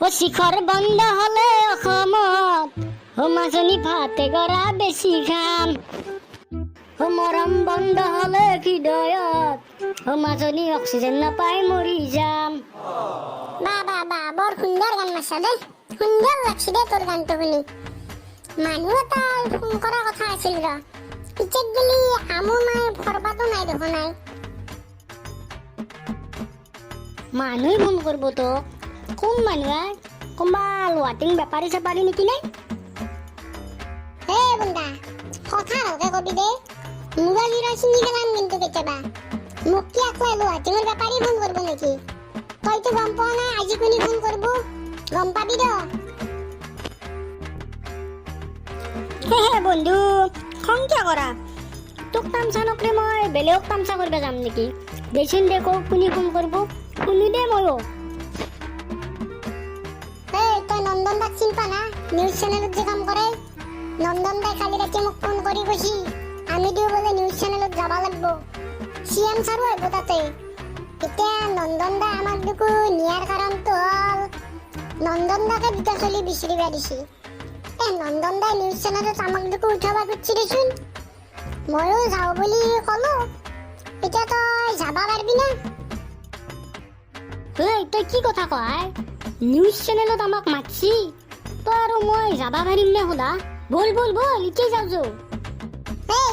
অ শিখৰ বন্ধ হলে অসমত, অ মাজনী ভাতে গৰা বেছি খাম। অ মৰম বন্ধ হলে হৃদয়ত, অ মাজনী অক্সিজেন নাপাই মৰি যাম। বা বা বা, বৰ সুন্দৰ গান মাছা দেই। সুন্দৰ লাগছি দেই তোৰ গানটো শুনি। মানুহ এটা ফোন কৰা কথা আছিল ৰ। ইচ্ছাক গেলি আমো নাই, ফৰবাতো নাই দেখোন নাই। মানুহে ফোন কৰিব তোক? কোন মানুহ আই? কোনোবা লোহাটিং বেপাৰী চেপাৰী নেকি নাই? হে বুন্দা, কথা ভালকে কবি দে। মূৰা চুৰা ছিঙি পেলাম কিন্তু কেতিয়াবা। মোক কি আকলাই লোহাটিঙৰ বেপাৰী ফোন কৰিব নেকি? তইতো গম পোৱা নাই আজি কোনে ফোন কৰিব। গম পাবি ৰ। হে হে বন্ধু, খং কিয় কৰা? তোক তামচা নকৰি মই বেলেগক তামচা কৰিব যাম নেকি? দেচোন দে কওঁ কোনে ফোন কৰিব, শুনো দে ময়ো। এই তই নন্দন দাক চিনি পা না? নিউজ চেনেলত যে কাম কৰে। নন্দন দাই কালি ৰাতি মোক ফোন কৰি কৈছি, আমি দুয়ো বোলে নিউজ চেনেলত যাব লাগব। চি এম ছাৰো আহিব তাতে। এতিয়া নন্দন দা আমাক দুকো নিয়াৰ কাৰণটো হ'ল, নন্দন দাকে দুটা চলি বিচাৰিব দিছি। এ নন্দন দাই নিউজ চেনেলত আমাক দুকো উঠাব খুজিছি দেচোন। ময়ো যাওঁ বুলি ক'লো। এতিয়া তই যাব পাৰিবি না? ঐ, তই কি কথা কয়? নিউজ চেনেলত আমাক মাতছি, তই আৰু মই যাবা পাৰিম নে সোধা? ব'ল ব'ল ব'ল, এতিয়াই যাওঁ যো। এই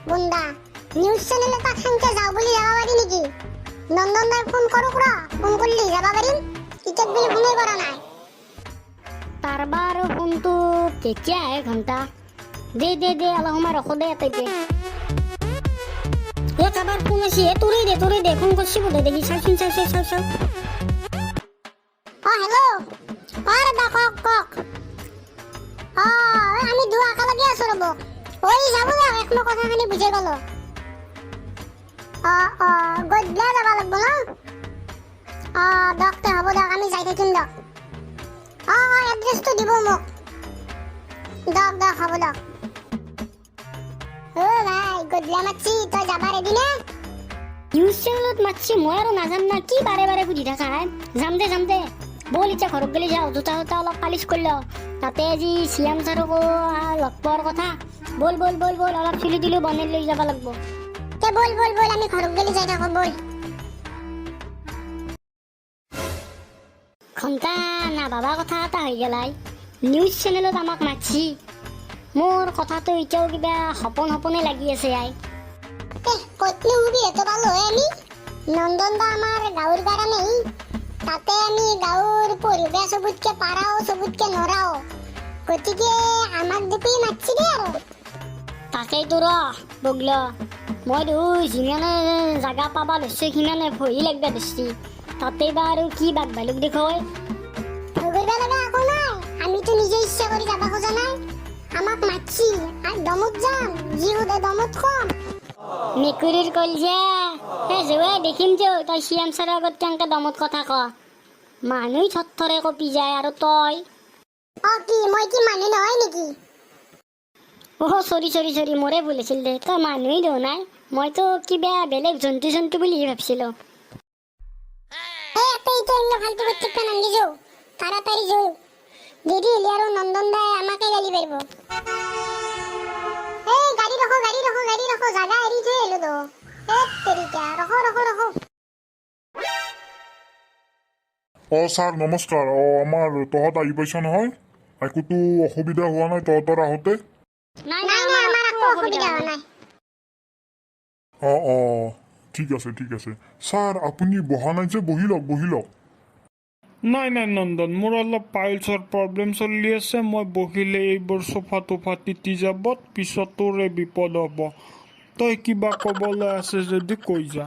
বুন্দা, নিউজ চেনেল এটা সেনকে যাওঁ বুলি যাব পাৰি নেকি? নন্দন দাই ফোন কৰক ৰ। ফোন কৰিলি যাব পাৰিম। এতিয়া বুলি ফোনেই কৰা নাই। তাৰ বা আৰু ফোনটো কেতিয়া আহে ঘণ্টা। দে দে দে, অলপ সময় ৰখো দে ইয়াতে। এ কাৰোবাৰ ফোন আছে। এ তোৰেই দে, তোৰেই দে, ফোন কৰছি বোধহয়। দেখি চাওচোন, চাওঁ চাওঁ চাওঁ চাওঁ। অ হেল্ল', অ দাদা, কওক কওক। অ এই আমি দুয়ো একেলগে আছো ৰ'ব। ঐ যাব যাওক, এক মই কথাখিনি বুজি গ'লো। অ অ গধূলা যাব লাগব ন? অ দক তে, হ'ব দক, আমি যাই থাকিম দক। অ অ এড্ৰেছটো দিব মোক। দক দক, হ'ব দক। অ ভাই, গধূলা মাতছি, তই যাবা ৰেডি না? নিউজ চেনেলত মাতছি, মই আৰু নাযাম না কি? বাৰে বাৰে সুধি থাকা হে? যাম দে, যাম দে। ব'ল এতিয়া ঘৰত গ'লে যাওঁ, জোতা চোতা অলপ পালিচ কৰি লওঁ। তাতে আজি চি এম ছাৰকো লগ পোৱাৰ কথা। ব'ল ব'ল ব'ল ব'ল, অলপ চুলি তুলিও বনাই লৈ যাব লাগব। তে ব'ল ব'ল ব'ল, আমি ঘৰত গ'লে যাই থাকো, ব'ল। ঘণ্টা নাভাবা কথা এটা হৈ গেলাই। নিউজ চেনেলত আমাক মাতছি, মোৰ কথাটো এতিয়াও কিবা সপোন সপোনে লাগি আছে আই। এ ক'তনো সুবিধাটো পালো হে আমি। নন্দন দা আমাৰ গাঁৱৰ কাৰণেই। তাতে আমি গাঁৱৰ পঢ়িবা চবতকে পাৰাও, চবতকে নৰাও। গতিকে আমাক দুপি মাতছি দে আৰু। তাকেইতো ৰ বগল, মই দেখোন যিমানে জাগা পাবা ধৰছি সিমানে ভৰি লাগবা ধৰছি। তাতে বা আৰু কি বাঘ ভালুক দেখুৱাই। ভয় কৰিব লগা একো নাই। আমিতো নিজে ইচ্ছা কৰি যাব খোজা নাই। আমাক মাতছি আৰু দমত যাম, যি সোধে দমত কম। মেকুৰীৰ কলজা এ যোৱাই দেখিম যো, তই চি এম ছাৰৰ আগত কেনেকে দমত কথা ক। মানুহ থৰথৰে কঁপি যায় আৰু তই। অ কি, মই কি মানুহ নহয় নেকি? অ' চৰি চৰি চৰি, মোৰে ভুল হৈছিল দে। তই মানুহেই দেখোন নাই, মইতো কিবা বেলেগ জন্তু জন্তু বুলিহে ভাবছিলো। এই এতে এতিয়া অন্য ফাল্টু কৰি থাকিব নালাগে যৌ, তাড়াতাড়ি যৌ। দেৰি হ'লে আৰু নন্দন দাই আমাকে গালি পাৰিব। এই গাড়ী ৰখো, গাড়ী ৰখো, গাড়ী ৰখো, জাগা এৰি থৈ আহিলো তো। এ তেৰিকা, ৰখো ৰখো ৰখো। অ ছাৰ নমস্কাৰ। অ আমাৰ তহঁত আহি পাইছ নহয়? একোতো অসুবিধা হোৱা নাই তহঁতৰ আহোঁতে? নাই। নাই নাই, আমাৰ একো অসুবিধা হোৱা নাই। অ অ ঠিক আছে, ঠিক আছে। ছাৰ আপুনি বহা নাই যে? বহি লওক, বহি লওক। নাই নাই নন্দন, মোৰ অলপ পাইলছৰ প্ৰব্লেম চলি আছে। মই বহিলে এইবোৰ চোফা তোফা তিতি যাব, পিছত তোৰে বিপদ হ'ব। তই কিবা ক'বলৈ আছে যদি কৈ যা।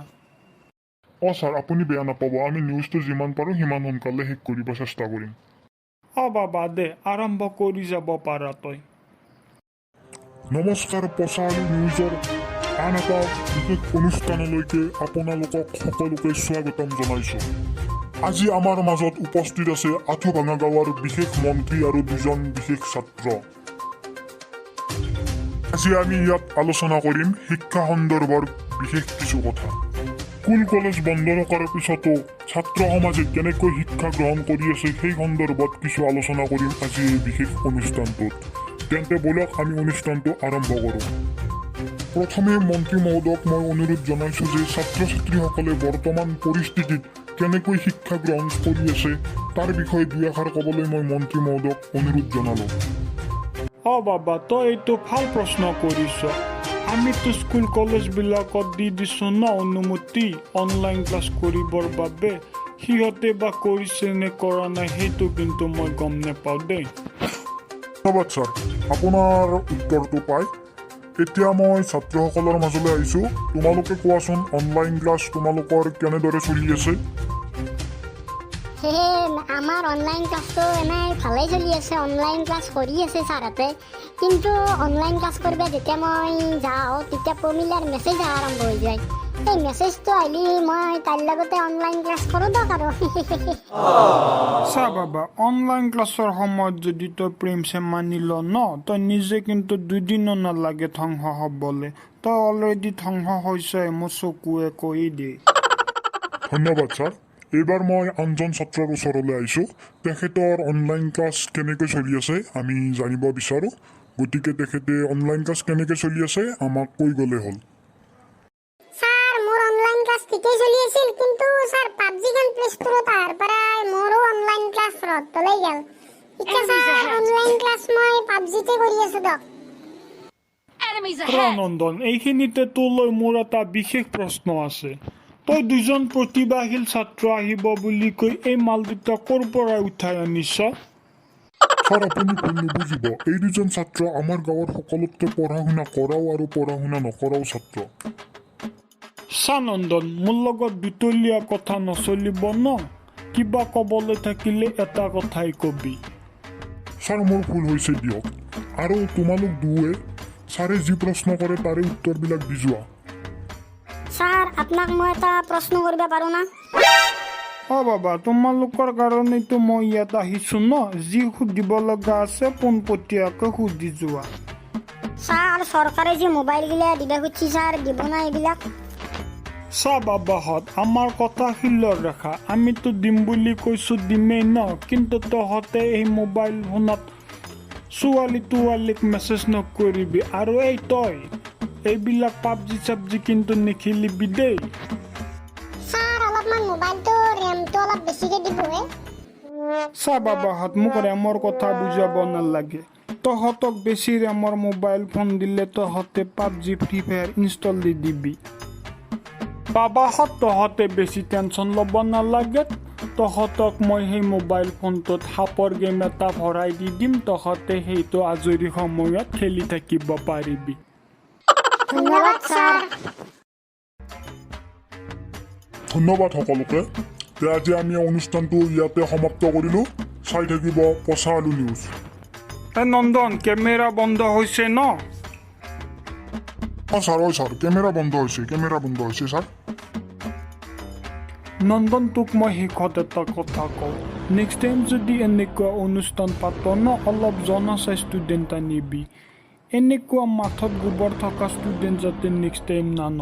অ ছাৰ, আপুনি বেয়া নাপাব, আমি নিউজটো যিমান পাৰোঁ সিমান সোনকালে শেষ কৰিব চেষ্টা কৰিম। অ বাবা দে, আৰম্ভ কৰি যাব পাৰা তই। নমস্কাৰ, পচাৰ নিউজৰ আন এটা বিশেষ অনুষ্ঠানলৈকে আপোনালোকক সকলোকে স্বাগতম জনাইছোঁ। আজি আমাৰ মাজত উপস্থিত আছে আঁঠুভাঙা গাঁৱৰ বিশেষ মন্ত্ৰী আৰু দুজন বিশেষ ছাত্ৰ। আজি আমি ইয়াত আলোচনা কৰিম শিক্ষা সন্দৰ্ভৰ বিশেষ কিছু কথা। স্কুল কলেজ বন্ধ থকাৰ পিছতো ছাত্ৰ সমাজে কেনেকৈ শিক্ষা গ্ৰহণ কৰি আছে, সেই সন্দৰ্ভত কিছু আলোচনা কৰিম আজি এই বিশেষ অনুষ্ঠানটোত। তেন্তে ব'লক, আমি অনুষ্ঠানটো আৰম্ভ কৰোঁ। প্ৰথমে মন্ত্ৰী মহোদয়ক মই অনুৰোধ জনাইছোঁ যে ছাত্ৰ ছাত্ৰীসকলে বৰ্তমান পৰিস্থিতিত কেনেকৈ শিক্ষা গ্ৰহণ কৰি আছে, তাৰ বিষয়ে দুই এষাৰ ক'বলৈ মই মন্ত্ৰী মহোদয়ক অনুৰোধ জনালোঁ। অ বাবা, তই এইটো ভাল প্ৰশ্ন কৰিছ। আমিতো স্কুল কলেজবিলাকত দি দিছোঁ ন অনুমতি অনলাইন ক্লাছ কৰিবৰ বাবে। সিহঁতে বা কৰিছে নে কৰা নাই, সেইটো কিন্তু মই গম নাপাওঁ দেই। ধন্যবাদ ছাৰ, আপোনাৰ উত্তৰটো পাই এতিয়া মই ছাত্ৰসকলৰ মাজলৈ আহিছোঁ। তোমালোকে কোৱাচোন, অনলাইন ক্লাছ তোমালোকৰ কেনেদৰে চলি আছে? সেয়ে আমাৰ অনলাইন ক্লাছটো এনেই ভালেই চলি আছে। অনলাইন ক্লাছ কৰি আছে ছাৰহঁতে। কিন্তু অনলাইন ক্লাছ কৰিব যেতিয়া মই যাওঁ, তেতিয়া প্ৰমিলাৰ মেছেজ অহা আৰম্ভ হৈ যায়। এই মেছেজটো আহিলি মই তাইৰ লগতে অনলাইন ক্লাছ কৰোঁ দক আৰু। চা বাবা, অনলাইন ক্লাছৰ সময়ত যদি তই প্ৰেম চেম মানি ল ন, তই নিজে কিন্তু দুদিনো নালাগে ধ্বংস হ'বলৈ। তই অলৰেডি ধ্বংস হৈছে, মোৰ চকুৱে কৈ দিয়ে। ধন্যবাদ ছাৰ। এইবাৰ মই আনজন ছাত্ৰৰ ওচৰলৈ আহিছোঁ। তেখেতৰ অনলাইন ক্লাছ কেনেকৈ চলি আছে আমি জানিব বিচাৰোঁ। গতিকে তেখেতে অনলাইন ক্লাছ কেনেকৈ চলি আছে আমাক কৈ গ'লে হ'ল। ছাৰ, মোৰ অনলাইন ক্লাছ ঠিকেই চলি আছিল। কিন্তু ছাৰ, পাবজিখন প্লে ষ্ট'ৰত অহাৰ পৰাই মোৰো অনলাইন ক্লাছ ৰদলৈ গ'ল। এতিয়া ছাৰ, অনলাইন ক্লাছ মই পাবজিতে কৰি আছো দক। Enemies ৰ ahead! নন্দন, এইখিনিতে তোলৈ মোৰ এটা বিশেষ প্ৰশ্ন আছে। তই দুজন প্ৰতিভাশীল ছাত্ৰ আহিব বুলি কৈ এই মাল দুটা ক'ৰ পৰা উঠাই আনিছ? ছাৰ, আপুনি ভুল নুবুজিব। এই দুজন ছাত্ৰ আমাৰ গাঁৱৰ সকলোতকৈ পঢ়া শুনা কৰাও আৰু পঢ়া শুনা নকৰাও ছাত্ৰ। চা নন্দন, মোৰ লগত দুতলীয়া কথা নচলিব ন। কিবা ক'বলৈ থাকিলে এটা কথাই কবি। ছাৰ, মোৰ ভুল হৈছে দিয়ক। আৰু তোমালোক দুয়োৱে ছাৰে যি প্ৰশ্ন কৰে তাৰে উত্তৰবিলাক দি যোৱা। ছাৰ, আপোনাক মই এটা প্ৰশ্ন কৰিব পাৰোঁ না? অ বাবা, তোমালোকৰ কাৰণেতো মই ইয়াত আহিছো ন। যি সুধিব লগা আছে পোনপটীয়াকৈ সুধি যোৱা। ছাৰ, চৰকাৰে যি মোবাইলগিলা দিব খুজিছে ছাৰ, দিব না এইবিলাক? চা বাবাহঁত, আমাৰ কথা শিলৰ ৰেখা। আমিতো দিম বুলি কৈছো, দিমেই ন। কিন্তু তহঁতে এই মোবাইল ফোনত ছোৱালী তোৱালীক মেছেজ নকৰিবি। আৰু এই তই এইবিলাক পাবজি চাবজি কিন্তু নেখেলিবি দেই। ছাৰ, অলপমান মোবাইলটো ৰেমটো অলপ বেছিকে দিব হে। চা বাবাহঁত, মোক ৰেমৰ কথা বুজাব নালাগে। তহঁতক বেছি ৰেমৰ মোবাইল ফোন দিলে তহঁতে পাবজি, ফ্ৰী ফায়াৰ ইনষ্টল দি দিবি। বাবাহঁত, তহঁতে বেছি টেনশ্যন ল'ব নালাগে। তহঁতক মই সেই মোবাইল ফোনটোত সাপৰ গেম এটা ভৰাই দি দিম। তহঁতে সেইটো আজৰি সময়ত খেলি থাকিব পাৰিবি। ধন্যবাদ ছাৰ। ধন্যবাদ সকলোকে। তে আজি আমি অনুষ্ঠানটো ইয়াতে সমাপ্ত কৰিলোঁ। চাই থাকিব পচা আলু নিউজ। এ নন্দন, কেমেৰা বন্ধ হৈছে ন? অঁ ছাৰ, অঁ ছাৰ, কেমেৰা বন্ধ হৈছে, কেমেৰা বন্ধ হৈছে ছাৰ। নন্দন, তোক মই শেষত এটা কথা কওঁ। নেক্সট টাইম যদি এনেকুৱা অনুষ্ঠান পাত ন, অলপ জনা চাই ষ্টুডেণ্ট আনিবি। এনেকুৱা মাথাত গোবৰ থকা ষ্টুডেণ্ট যাতে নেক্সট টাইম নান।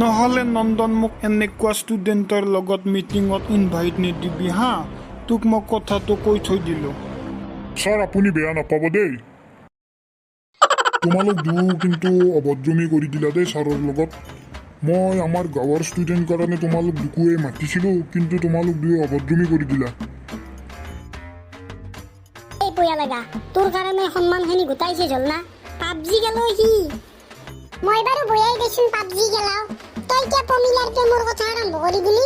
নহ'লে নন্দন, মোক এনেকুৱা ষ্টুডেণ্টৰ লগত মিটিঙত ইনভাইট নিদিবি হা। তোক মই কথাটো কৈ থৈ দিলোঁ। ছাৰ, আপুনি বেয়া নাপাব দেই। তোমালোক দুয়ো কিন্তু অভদ্ৰমি কৰি দিলা দেই ছাৰৰ লগত। মই আমাৰ গাঁৱৰ ষ্টুডেণ্ট কাৰণে তোমালোক দুয়োকে মাতিছিলোঁ, কিন্তু তোমালোক দুয়ো অভদ্ৰমি কৰি দিলা। এই পয়া লগা, তোৰ কাৰণে সন্মানখিনি গোটাইছে হ'ল না। পাবজি গেলো সি। মই বাৰু বয়াই দেচোন পাবজি খেলাও। তই এতিয়া পমিলাৰ প্ৰেমৰ কথা আৰম্ভ কৰি দিলি।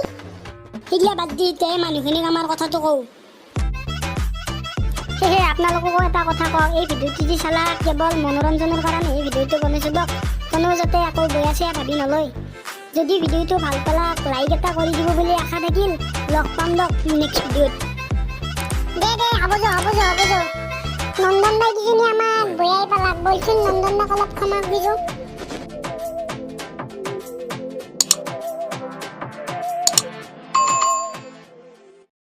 সেইগিলা বাদ দি এতিয়া এই মানুহখিনিক আমাৰ কথাটো কওঁ। সেয়েহে আপোনালোককো এটা কথা কওঁ, এই ভিডিঅ'টো যি চালা, কেৱল মনোৰঞ্জনৰ কাৰণে এই ভিডিঅ'টো বনাইছোঁ দিয়ক। কোনো যাতে আকৌ বেয়া চেয়া ভাবি নলয়। যদি ভিডিঅ'টো ভাল পালা, লাইক এটা কৰি দিব বুলি আশা থাকিল। লগ পাম দিয়ক নেক্সট ভিডিঅ'ত। দে দে, হ'ব যো, হ'ব যো, হ'ব যো। নন্দন দাই কিজানি আমাক বয়াই পালাক। বলচোন, নন্দন দাক অলপ ক্ষমা খুজিছো।